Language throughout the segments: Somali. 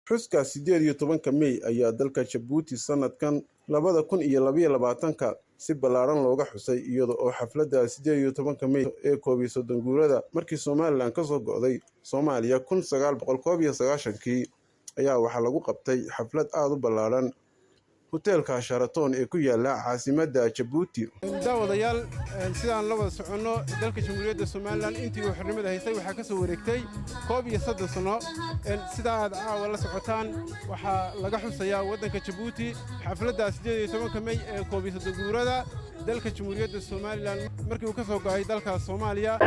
Xuska 18-ka Mey ayaa dalka Jabuuti sanadkan 2022-ka si ballaaran looga xusay, iyada oo xafladda 18-ka Mey ee 31 guurada markii Somaliland ka soo go'day Soomaaliya 1991-kii ayaa waxaa lagu qabtay xaflad aada u ballaaran hoteelka Sheraton ee ku yaala caasimadda Jabuuti. Daawadayaal, sidaan la wada soconno, dalka Jamhuuriyadda Somaliland intii uu xornimada haystay waxaa ka soo wareegtay 31 sano. Sidaa aad caawa la socotaan, waxaa laga xusayaa waddanka Jabuuti xafladda 18-ka Mey ee 31 guurada dalka Jamhuuriyadda Somaliland markii uu ka soo go'ay dalka Soomaaliya.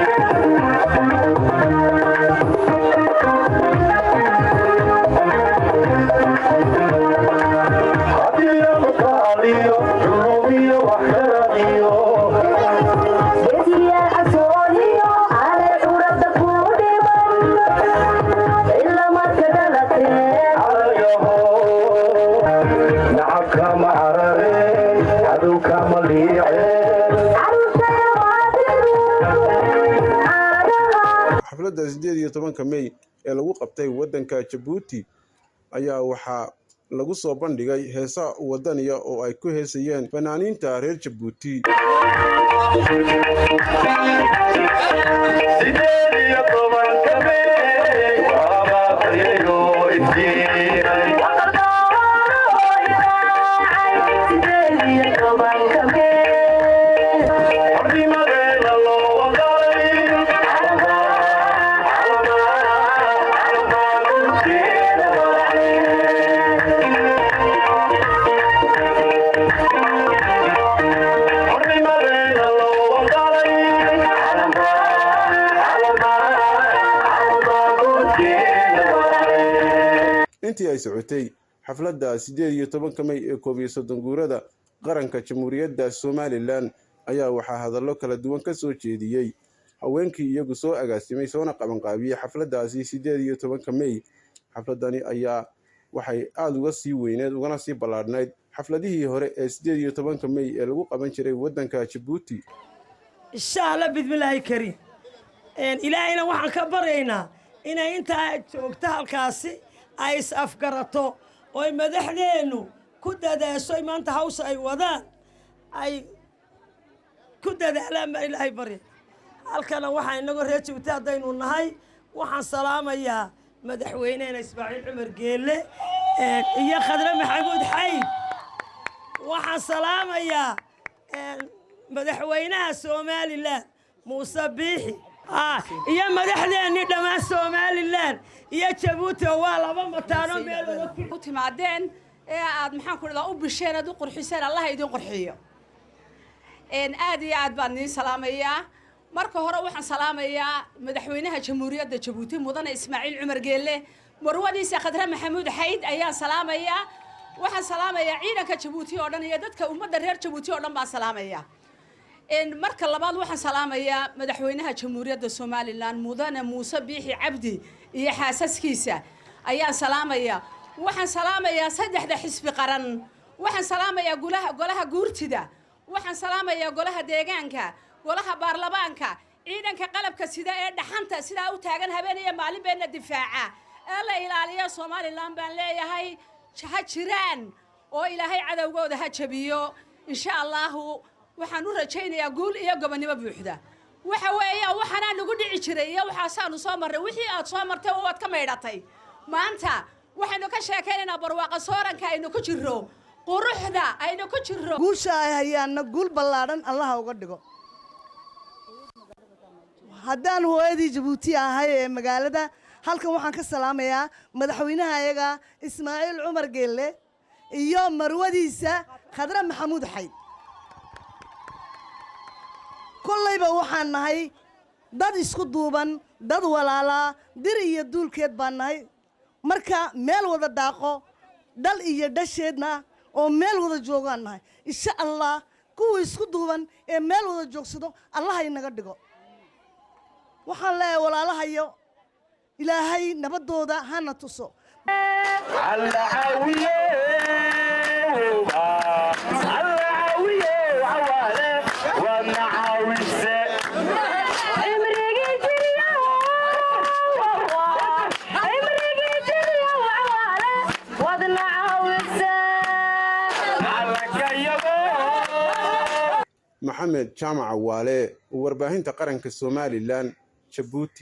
Xafladda 18-ka Mey ee lagu qabtay waddanka Jabuuti ayaa waxaa lagu soo bandhigay heesa wadaniya oo ay ku heesayeen fanaaniinta reer Jabuuti. Intii ay socotay xafladda 18-ka Mey ee 31 guurada qaranka Jamhuuriyadda Somaliland ayaa waxaa hadallo kala duwan ka soo jeediyey haweenkii iyagu soo agaasimay soona qabanqaabiyey xafladdaasi 18-ka Mey. Xafladani ayaa waxay aada uga sii weyneed ugana sii ballaadhnayd xafladihii hore ee 18-ka Mey ee lagu qaban jiray waddanka Jabuuti. Insha Allah, bidmillaahi kariim, Ilaahayna waxaan ka baryaynaa inay intaa joogto halkaasi ay is afgarato oy madaxdeennu ku dadaasho, maanta hawsha ay wadaan ay ku dadaalaan baa Ilaahay barya. Halkana waxaa inagoo reer Jabuuti haddaynu nahay, waxaan salaamayaa madaxweyneena Ismaaciil Cumar Geelle iyo Khadre Maxamuud Xayd. Waxaan salaamayaa madaxweynaha Somaliland Muuse Biixi iyo madaxdeennii dhammaan Somaliland iyo Jabuuti oo waa laba mataano meelooda ku timaadeen ee aad, maxaan ku dhahdaa, u bisheen aad u qurxiseen. Allaha idin qurxiyo. Aad iyo aad baan idiin salaamayaa. Marka hore waxaan salaamayaa madaxweynaha Jamhuuriyadda Jabuuti, mudane Ismaaciil Cumar Geelle, marwadiisa Khadre Maxamuud Xayd ayaan salaamayaa. Waxaan salaamayaa ciidanka Jabuuti oo dhan iyo dadka ummadda reer Jabuuti oo dhan baan salaamayaa. Marka labaad waxaan salaamayaa madaxweynaha Jamhuuriyadda Somaliland, mudane Muuse Biixi Cabdi, iyo xaasaskiisa ayaan salaamayaa. Waxaan salaamayaa saddexda xisbi qaran. Waxaan salaamayaa golaha guurtida. Waxaan salaamayaa golaha deegaanka, golaha baarlamaanka, ciidanka qalabka sida ee dhaxanta sidaa u taagan habeen iyo maalin beenna difaaca ee la ilaaliya Somaliland baan leeyahay. Ha jiraan oo Ilaahay cadowgooda ha jabiyo, insha Allahu. Waxaan u rajaynayaa guul iyo gobonnimo buuxda. Waxa weeya waxaanaa nagu dhici jiray iyo waxaasaanu soo marray. Wixii aad soo martay oo waad ka maydhatay, maanta waxaynu ka sheekaynaynaa barwaaqa sooranka aynu ku jirro, quruxda aynu ku jirro. Guusha ay hayaanna guul ballaadhan Allaha uga dhigo. Haddaan hooyadii Jabuuti ahay ee magaalada halkan, waxaan ka salaamayaa madaxweynaha ayaga Ismaaciil Cumar Geelle iyo marwadiisa Khadre Maxamuud Xayd. Kollayba waxaan nahay dad isku duuban, dad walaalaa, dir iyo duulkeed baan nahay. Marka meel wada daaqo, dhal iyo dhasheedna oo meel wada joogaan nahay. Insha Allah, kuwa isku duuban ee meel wada joogsado Allaha inaga dhigo. Waxaan leeyahay walaalahayo, Ilaahay nabaddooda hana tuso. Wadna caawiseen. Maxamed Jaamac Waale, warbaahinta qaranka Somalilan, Jabuuti.